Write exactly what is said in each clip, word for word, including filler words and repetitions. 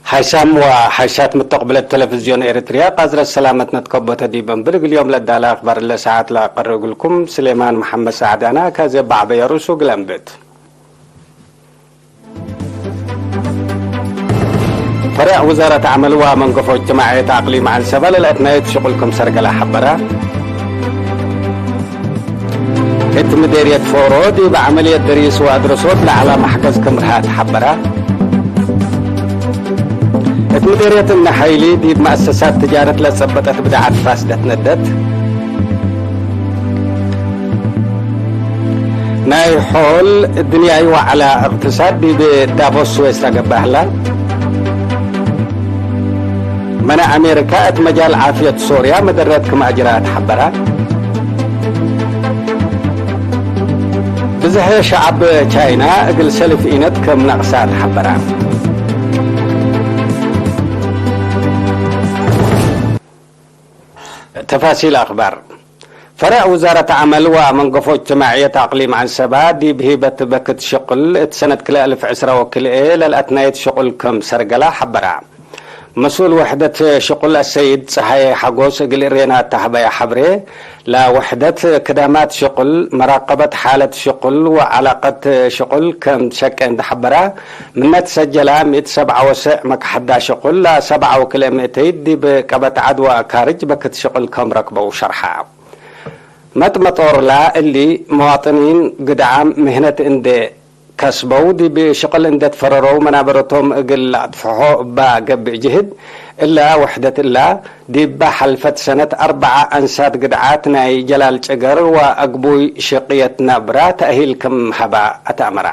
ሓይሳም ወሓይሳት ምተቅብለት ቴሌቪዝዮን ኤረትርያ፣ ቃዝረት ሰላመት ነትከቦተ ዲብ እንብል፣ እግል ዮም ለዳለ አክባር እለ ሰዓት ለአቀርእ እግልኩም ስሌማን መሐመድ ሰዓድ አነ። ከዚ በዐበየ ርእሱ እግል አንብት። ፈሬዕ ውዛረት ዐመል ወመንገፎ እጅትማዕየት አቅሊም ዐንሰበ ለልአትናየት ሽቁል ክም ሰርገለ ሐበረ። እት ምዴርየት ፎሮ ዲብ ዐመልየት ደሪስ ወአድረሶት ለዐለ መሕገዝ ክም ረሀ ተሐበረ። እት ምዴርየት እምነ ሐይሊ ዲብ መአሰሳት ትጃረት ለጸበጠት ብድዓት ፋስደት ነደት። ናይ ሖል እድንያይ ወዐለ እቅትሳድ ዲብ ዳቮስ ስዌስ ረገበ ህላ። መነ አሜሪካ እት መጃል ዓፍየት ሶርያ መደረት ክም አጅረ ተሐበረ። ብዝሐ ሸዐብ ቻይና እግል ሰልፍ ኢነት ክም ነቅሰ ተሐበረ። ተፋሲል አክባር። ፈሬዕ ውዛረት ዐመል ወመንገፎ እጅትማዕየት አቅሊም ዐንሰበ ዲብ ሂበት በክት ሽቁል እት ሰነት ክልኤ አልፍ ዕስራ ወክልኤ ለልአትናየት ሽቁል ክም ሰርገለ ሐበረ። መስኡል ውሕደት ሽቁል አሰይድ ጸሃየ ሐጎስ እግል እሬና ተሀበየ ሐብሬ፣ ለውሕደት ክዳማት ሽቁል፣ መራቀበት ሓለት ሽቁል ወዐላቀት ሽቁል ክም ትሸቄ እንዴ ሐበረ፣ ምነ ትሰጀለ ምእት ሰብዓ ወሰዕ መክሐዳ ሽቁል ለሰብዓ ወክልኤ ምእተይት ዲብ ቀበት ዐድ ወአካርጅ በክት ሽቁል ክም ረክበው ሸርሐ። መጥመጦርላ እሊ፣ መዋጥኒን ግድዓም ምህነት እንዴ ከስበው ዲብ ሽቅል እንዴ ትፈረረው መናበረቶም እግል ለአጥፍሖ እባ ገብእ ጅህድ፣ እላ ውሕደት እላ፣ ዲበ ሐልፈት ሰነት አርበዐ አንሳት ግድዓት ናይ ጀላል ጭገር ወአግቡይ ሽቅየት ናብራ ተእሂል ክም ሀባ አትአመራ።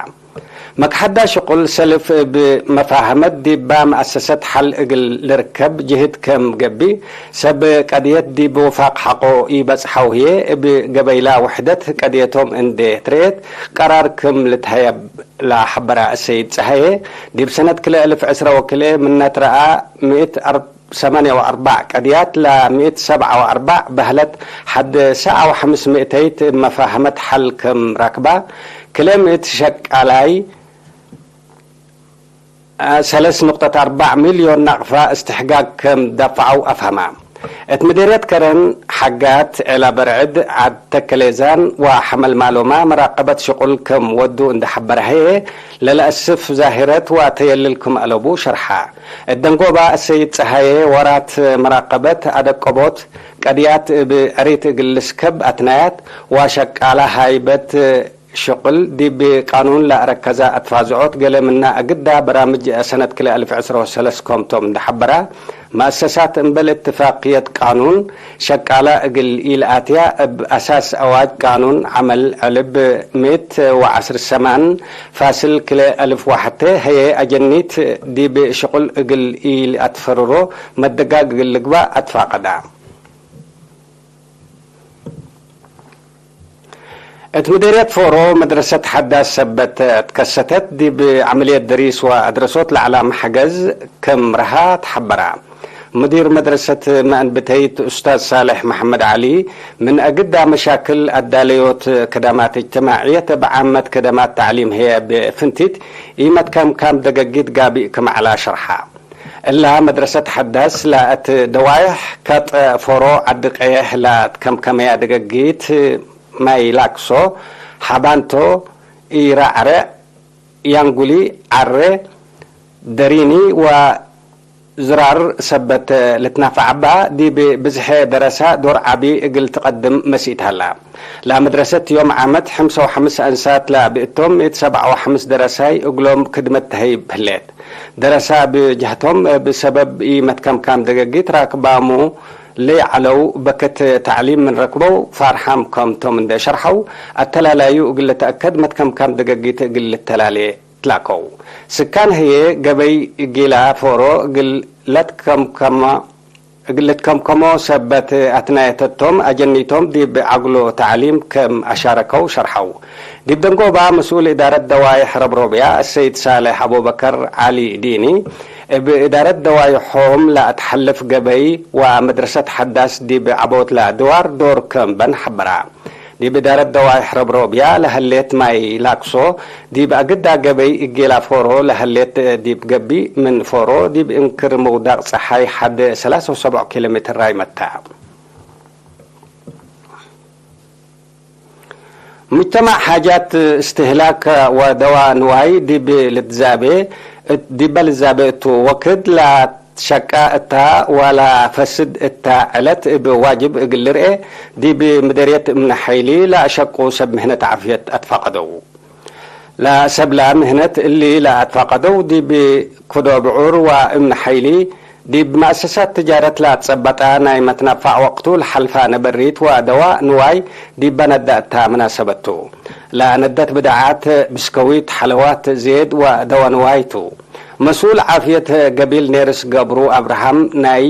መክሐዳ ሽቁል ሰልፍ እብ መፋህመት ዲባ መአሰሰት ሐል እግል ልርከብ ጅህድ ክም ገብእ፣ ሰብ ቀድየት ዲብ ውፋቅ ሐቆ ኢበጽሐው ህዬ፣ እብ ገበይላ ውሕደት ቀድየቶም እንዴ ትረኤት ቀራር ክም ልትሀየብ ለሐበረ አሰይድ ጸሃየ፣ ዲብ ሰነት ክልኤ አልፍ ዕስራ ወክልኤ ምነ ትረአ ምእት ሰማንየ ወአርበዕ ቀድያት ለምእት ሰብዓ ወአርበዕ በህለት፣ ሐድ ሰዓ ወሐምስ ምእተይት እብ መፋህመት ሐል ክም ረክባ፣ ክልኤ ምእት ሸቃላይ ሰለስ ንቅጠት አርበዕ ሚልዮን ናቅፋ እስትሕጋግ ክም ደፈዐው አፍሀማ። እት ምዴርየት ከረን ሐጋት፣ ዔላ በርዕድ፣ ዐድ ተከሌዛን ወሐመልማሎማ መራቀበት ሽቁል ክም ወዱ እንዴ ሐበረ ህዬ፣ ለለአስፍ ዛሂረት ወአተየልል ክም አለቡ ሸርሐ። እት ደንጎባ አሰይድ ጸሃየ፣ ወራት መራቀበት አደቀቦት ቀድያት እብ ዕሪት እግል ልስከብ አትናያት ወሸቃለ ሃይበት ሽቁል ዲብ ቃኑን ለአረከዛ አትፋዝዖት፣ ገሌ ምና አግዳ በራምጅ ሰነት ክልኤ አልፍ ዕስራ ወሰለስ ኮምቶም እንዴ ሐበራ፣ መአሰሳት እምበል እትፋቅየት ቃኑን ሸቃለ እግል ኢለአትያ፣ እብ አሳስ አዋጅ ቃኑን ዐመል ዕልብ ምእት ወዐስር ሰማን ፋስል ክልኤ አልፍ ወሐቴ ህዬ አጀኒት ዲብ ሽቁል እግል ኢለአትፈርሮ መደጋግ እግል ልግባእ አትፋቀዳ። እት ምዴርየት ፎሮ መድረሰት ሐዳስ ሰበት ትከሰተት፣ ዲብ ዐመልየት ደሪስ ወአድረሶት ለዐለ መሕገዝ ክም ረሃ ተሐበራ። ሙዲር መድረሰት መአንብተይት ኡስታዝ ሳልሕ መሐመድ ዐሊ፣ ምን አግዳ መሻክል አዳለዮት ከደማት እጅትማዕየት እብ ዓመት ከደማት ተዕሊም ህዬ እብ ፍንቲት ኢመትከምካም ደገጊት ጋብእ ክም ዐላ ሸርሐ። እላ መድረሰት ሐዳስ ለእት ደዋይሕ ከጥ ፎሮ ዐዲ ቀየሕ ለትከምከመያ ደገጊት ማይ ላክሶ፣ ሐባንቶ፣ ኢራዕረዕ፣ ያንጉሊ፣ ዐሬ፣ ደሪኒ ወዝራር ሰበት ልትናፈዕ እባ፣ ዲብ ብዝሐ ደረሳ ዶር ዐቢ እግል ትቀድም መሲት ሀላ። ለመድረሰት ዮም ዓመት ሐምሳ ወሐምስ አንሳት ለብእቶም፣ እት ሰብዓ ወሐምስ ደረሳይ እግሎም ክድመት ተሀይብ ህሌት። ደረሳ ብጀህቶም፣ እብ ሰበብ ኢመትከምካም ደገጊት ራክባሙ ለይዐለው በክት ተዕሊም ምን ረክበው ፋርሓም ከምቶም እንዴ ሸርሐው፣ አተላላዩ እግል ልትአከድ መትከምካም ደገጊት እግል ልተላሌ ትላከው። ስካን ህዬ ገበይ ጊላ ፎሮ እግል ለትከምከመ እግል ልትከምከሞ ሰበት አትናየተቶም አጀኒቶም ዲብ ዐግሎ ተዕሊም ከም አሻረከው ሸርሐው። ዲብ ደንጎባ መስኡል እዳረት ደዋይሕ ረብሮብያ አሰይድ ሳልሕ አቡበከር ዐሊ ዲኒ፣ እብ እዳረት ደዋይሖም ለአትሐልፍ ገበይ ወመድረሰት ሐዳስ ዲብ ዐቦት ለአድዋር ዶር ከም በን ሐበራ። ዲብ እዳረት ደዋይሕ ረብሮብያ ለሀሌት ማይ ላክሶ፣ ዲብ አግዳ ገበይ እጌላ ፎሮ ለሀሌት ዲብ ገቢእ ምን ፎሮ ዲብ እንክር ምውዳቅ ጸሓይ ሐድ ሰላሳ ወሰብዕ ኪሎ ሜትር ራይመታ። ሙጅተማዕ ሓጃት እስትህላክ ወደዋ ንዋይ ዲብ ልትዛቤ፣ ዲበ ልትዛቤ እቱ ወክድ ላ ትሸቃ እታ ወላ ፈስድ እታ ዕለት እብ ዋጅብ እግል ልርኤ፣ ዲብ ምደርየት እምነ ሐይሊ ለአሸቁ ሰብ ምህነት ዓፍየት አትፋቀደው። ለሰብላ ምህነት እሊ ለአትፋቀደው፣ ዲብ ክዶ ብዑር ወእምነ ሐይሊ፣ ዲብ መአሰሳት ትጃረት ለአትጸበጣ ናይ መትነፋዕ ወቅቱ ለሐልፋ ነበሪት ወደዋ ንዋይ ዲበ ነዳ እታ መናሰበት ቱ። ለነደት ብድዓት ብስከዊት፣ ሐለዋት፣ ዜድ ወደዋ ንዋይ ቱ። መስኡል ዓፍየት ገቢል ኔርስ ገብሩ አብርሃም፣ ናይ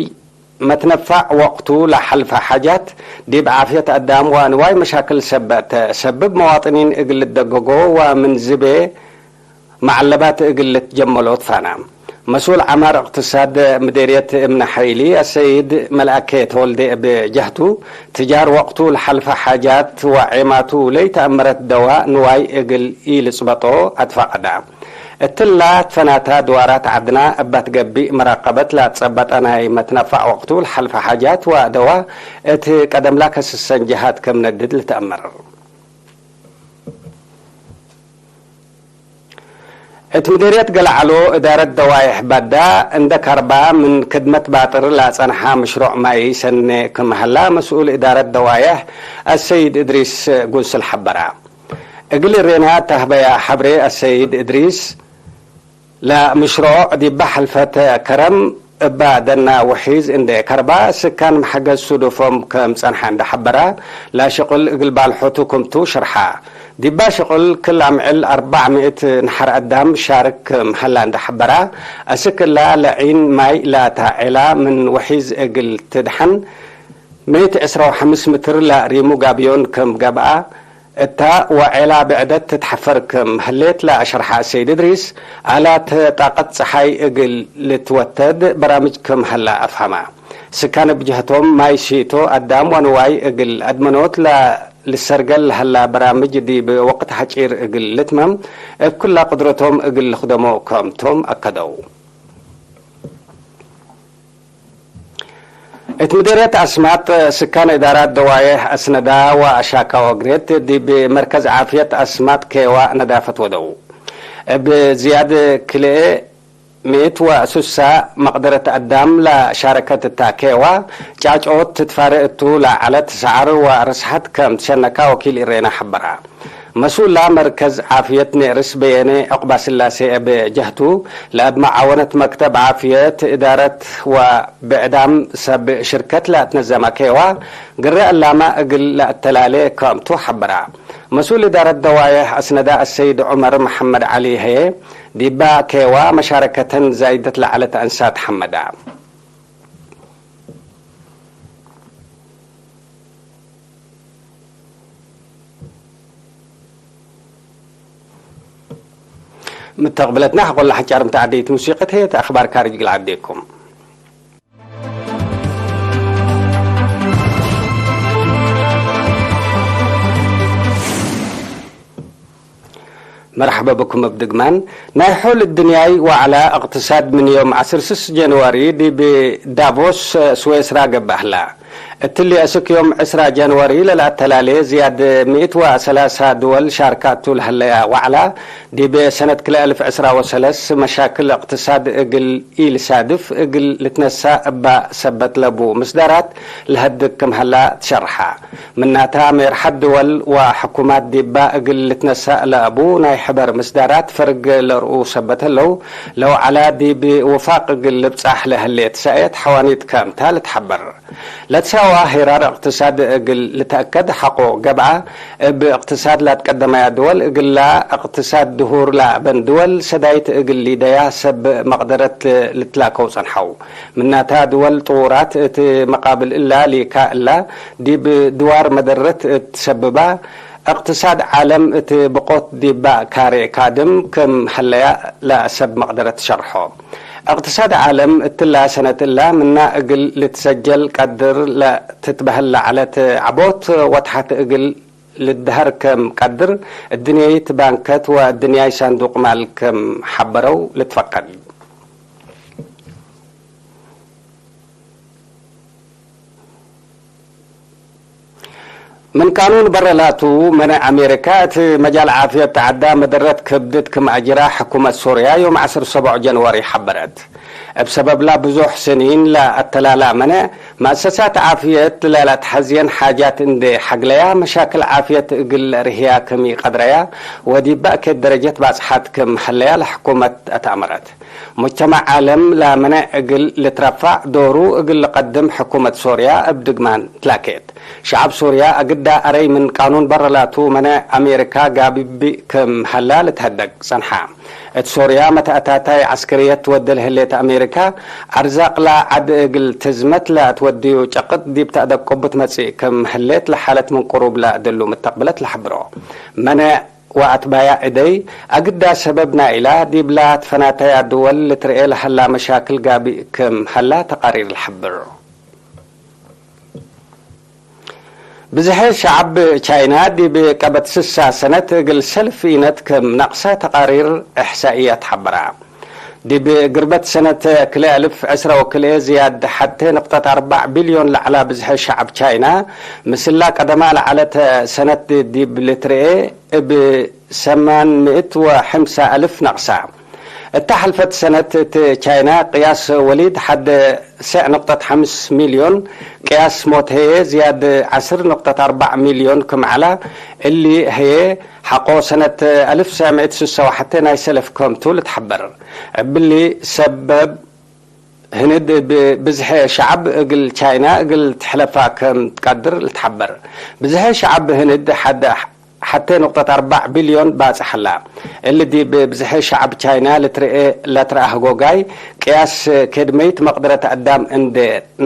መትነፋዕ ወቅቱ ለሐልፈ ሓጃት ዲብ ዓፍየት አዳም ወንዋይ መሻክል ሰበት ተሰብብ መዋጥኒን እግል ልትደገጎ ወምን ዝቤ መዐለባት እግል ልትጀመሎ ትፋና። መስኡል ዐማር እቅትሳድ ምዴርየት እምነ ሐይሊ አሰይድ መልአኬ ተወልዴ እብ ጀህቱ፣ ትጃር ወቅቱ ለሐልፈ ሓጃት ወዔማቱ ለኢተአመረት ደዋ ንዋይ እግል ኢልጽበጦ አትፋቀዳ። እትላ ትፈናታ ድዋራት ዐድና እባ ትገቢእ መራቀበት ለአትጸበጠ ናይ መትነፋዕ ወቅቱ ለሐልፈ ሓጃት ወደዋ እት ቀደምላ ከስሰን ጀሃት ከም ነድድ ልትአመር። እት ምዴርየት ገለዐሎ እዳረት ደዋይሕ ባዳ እንደ ካርባ ምን ክድመት ባጥር ለአጸንሐ ምሽሮዕ ማይ ሰኔ ክም ሀላ መስኡል እዳረት ደዋይሕ አሰይድ እድሪስ ጉንስል ሐበራ። እግል እሬና ታህበያ ሐብሬ አሰይድ እድሪስ፣ ለምሽሮዕ ዲባ ሐልፈት ከረም እባ ደና ውሒዝ እንዴ ከርባ፣ ስካን መሐገዝ ሱዱፎም ከም ጸንሐ እንዴ ሐበራ፣ ለሽቅል እግል ባልሖቱ ክምቱ ሽርሓ። ዲባ ሽቅል ክል አምዕል አርበዕ ምእት ነሐር አዳም ሻርክ ክም ሀላ እንዴ ሐበራ፣ አስክ እላ ለዒን ማይ ላታ ዔላ ምን ውሒዝ እግል ትድሐን፣ ምእት ዕስራ ወሐምስ ምትር ለሪሙ ጋብዮን ክም ገብአ፣ እታ ወዔላ ብዕደት ትትሐፈር ክም ህሌት ለአሸርሐ ሰይድ እድሪስ፣ አላት ጣቀት ጸሓይ እግል ልትወተድ በራምጅ ክም ሀላ አፍሀማ። ስካን እብ ጀህቶም፣ ማይ ሺቶ አዳም ወንዋይ እግል አድመኖት ለልሰርገል ለሀላ በራምጅ ዲብ ወቅት ሐጪር እግል ልትመም እብ ክላ ቅድረቶም እግል ልክደሞ ክምቶም አከደው። እት ምዴርየት አስማጥ፣ ስካን እዳራት ደዋዬሕ አስነዳ ወአሻካ ወግሬት ዲብ መርከዝ ዓፍየት አስማጥ ኬዋ ነዳፈት ወደው። እብ ዝያድ ክልኤ ምእት ወሱሳ መቅደረት አዳም ለሻረከት እታ ኬዋ፣ ጫጮት ትትፋረ እቱ ለዐለት ሰዓር ወረስሐት ከም ትሸነካ ወኪል እሬና ሐበራ። መስኡላ መርከዝ ዓፍየት ኔርስ በየነ ዕቁባስላሴ እብ ጀህቱ፣ ለእብ መዓወነት መክተብ ዓፍየት እዳረት ወብዕዳም ሰብ ሽርከት ለአትነዘመ ኬዋ፣ ግረ እላመ እግል ለአተላሌ ከምቱ ሐበራ። መስኡል እዳረት ደዋዬሕ አስነዳ አሰይድ ዑመር መሐመድ ዐሊ ህዬ፣ ዲባ ኬዋ መሻረከተን ዛይደት ለዐለት አንሳት ሐመዳ። ምተቅብለትና ሐቆላ ሐጫር ምተዓደይት ሙሲቀት ህየት አክባር ካርጅ ግል ዐዴኩም። መርሐበ ብኩም እብ ድግማን። ናይ ሖል እድንያይ ወዐላ እቅትሳድ ምን ዮም ዐስር ስስ ጀንዋሪ ዲብ ዳቮስ ስዌስራ ገብአ ህላ። እትሊ አስክ ዮም ዕስራ ጀንዋሪ ለለአተላሌ ዝያድ ምእት ወሰላሳ ድወል ሻርካቱ ለሀለያ ወዐላ፣ ዲብ ሰነት ክልኤ አልፍ ዕስራ ወሰለስ መሻክል እቅትሳድ እግል ኢልሳድፍ እግል ልትነሳእ እባ ሰበት ለቡ ምስዳራት ለሀድግ ክም ሀላ ትሸርሐ። ምናታ፣ ሜርሐት ድወል ወሕኩማት ዲባ እግል ልትነሳእ ለአቡ ናይ ሕበር ምስዳራት ፈርግ ለርኡ ሰበት ህለው፣ ለወዐላ ዲብ ውፋቅ እግል ልብጻሕ ለህሌት ሳእየት ሐዋኒት ከምታ ልትሐበር። ለትሰ ሄራር እቅትሳድ እግል ልትአከድ ሐቆ ገብአ፣ እብ እቅትሳድ ለአትቀደመያ ድወል እግላ እቅትሳድ ድሁር ለአበን ድወል ሰዳይት እግል ሊደያ ሰብ መቅደረት ልትላከው ጸንሐው። ምናታ ድወል ጥዉራት እት መቃብል እላ ሊካ እላ፣ ዲብ ድዋር መደረት እት ሰብባ፣ እቅትሳድ ዓለም እት ብቆት ዲባ ካሬ ካድም ክም ሀለያ ለሰብ መቅደረት ሸርሖ። እቅትሳድ ዓለም እትላ ሰነት እላ ምና እግል ልትሰጀል ቀድር ለትትበህል ለዐለት ዐቦት ወትሐት እግል ልድሀር ከም ቀድር፣ እድንያይት ባንከት ወእድንያይ ሳንዱቅ ማል ከም ሐበረው ልትፈቀድ። ምን ቃኑን በረ ላቱ፣ መነ አሜሪካ እት መጃል ዓፍየት ተዐዳ መደረት ክብድት ክም አጅራ ሕኩመት ሶርያ ዮም ዐስር ሰቦዕ ጀንዋሪ ሐበረት። እብ ሰበብላ ብዙሕ ስኒን ለአተላላ መነ፣ መአሰሳት ዓፍየት ለለአትሐዝየን ሓጃት እንዴ ሐግለያ፣ መሻክል ዓፍየት እግል ለእርህያ ክም ኢቀድረያ ወዲብ በእኬት ደረጀት ባጽሓት ክም ሀለያ ለሕኩመት አትአመረት። ሙጅተማዕ ዓለም ለመነ እግል ልትረፋዕ ዶሩ እግል ልቀድም ሕኩመት ሶርያ እብ ድግማን ትላኬት። ሸዐብ ሶርያ አግዳ አረይ ምን ቃኑን በረ ላቱ መነ አሜሪካ ጋብእ ክም ሀላ ልትሀደግ ጸንሐ። እት ሶርያ መተአታታይ ዐስከርየት ትወዴ ለህሌት አሜሪካ፣ አርዛቅ ለዐድ እግል ትዝመት ለትወድዩ ጨቅጥ ዲብ ተአደቅቡ ትመጽእ ክም ህሌት ለሓለት ምን ቅሩብ ለእድሉ ምተቅብለት ለሐብሮ። መነ ወአትባያ እደይ፣ አግዳ ሰበብ ናይላ ዲብላ ትፈናተያ ድወል ልትርኤ ለሀላ መሻክል ጋብእ ክም ሀላ ተቃሪር ለሐብር። ብዝሐ ሸዐብ ቻይና ዲብ ቀበት ስሳ ሰነት እግል ሰልፍ ኢነት ክም ነቅሰ ተቃሪር እሕሳእያት ሐበራ። ዲብ ግርበት ሰነት ክልኤ አልፍ ዕስራ ወክልኤ ዝያድ ሐቴ ንቅጠት አርበዕ ቢልዮን ለዐላ ብዝሐ ሸዐብ ቻይና፣ ምስላ ቀደማ ለዐለት ሰነት ዲብ ልትርኤ እብ ሰማን ምእት ወሐምሳ አልፍ ነቅሳ። እተ ሐልፈት ሰነት እት ቻይና ቅያስ ወሊድ ሐድ ሰዕ ንቅጠት ሐምስ ሚልዮን፣ ቅያስ ሞት ህዬ ዝያድ ዐስር ንቅጠት አርበዕ ሚልዮን ክም ዐላ፣ እሊ ህዬ ሐቆ ሰነት አልፍ ሰዕ ምእት ስሳ ወሐቴ ናይ ሰለፍ ከምቱ ልትሐበር። እብሊ ሰበብ ህንድ እብ ብዝሐ ሸዐብ እግል ቻይና እግል ትሕለፋ ከም ትቀድር ልትሐበር። ብዝሐ ሸዐብ ህንድ ሐደ ሐቴ ንቅጠት አርበዕ ቢልዮን ባጽሕ ሀላ። እሊ ዲብ ብዝሐ ሸዐብ ቻይና ልትርኤ ለትረአ ህጎጋይ ቅያስ ኬድመይት መቅደረት አዳም እንዴ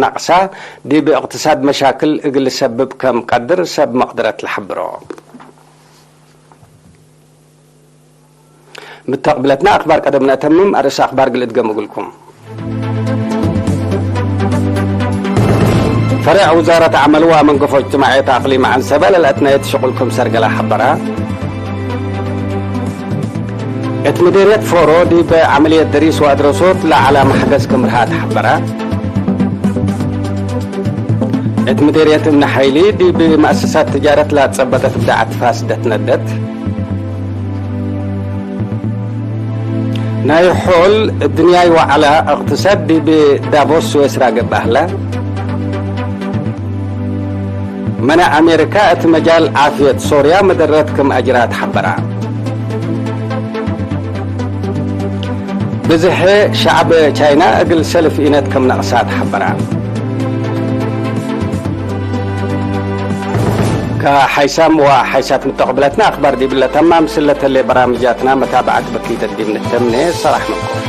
ነቅሳ፣ ዲብ እቅትሳድ መሻክል እግል ልሰብብ ከም ቀድር ሰብ መቅደረት ለሐብሮ። ምተቅብለትና አክባር ቀደም ነአተምም፣ አርእስ አክባር ግል እድገም እግልኩም። ፈሬዕ ውዛረት ዐመል ወመንገፎ እጅትማዕየት አቅሊም ዐንሰበ ለልአትናየት ሽቁል ክም ሰርገላ ሐበራ። እት ምዴርየት ፎሮ ዲብ ዐመልየት ደሪስ ወአድረሶት ለዐላ መሕገዝ ክም ርሃት ሐበራ። እት ምዴርየት እምነ ሐይሊ ዲብ መአሰሳት ትጃረት ለአትጸበጠት ብዳዐት ፋስደት ነደት። ናይ ሖል እድንያይ ወዐላ እቅትሳድ ዲብ ዳቮስ ስዌስ ራገ በህለ። መነ አሜሪካ እት መጃል ዓፍየት ሶርያ መደረት ክም አጅራት ሐበራ። ብዝሐ ሸዐብ ቻይና እግል ሰልፍ ኢነት ክም ነቅሳት ሐበራ። ከሐይሳም ወሐይሳት ምተቅብለትነ አክባር ዲብለ ተማም፣ ስለተሌ በራምጃትና መታብዐት በኪተት ዲብ ንተምኔ። ሰላሕ ምንኩም።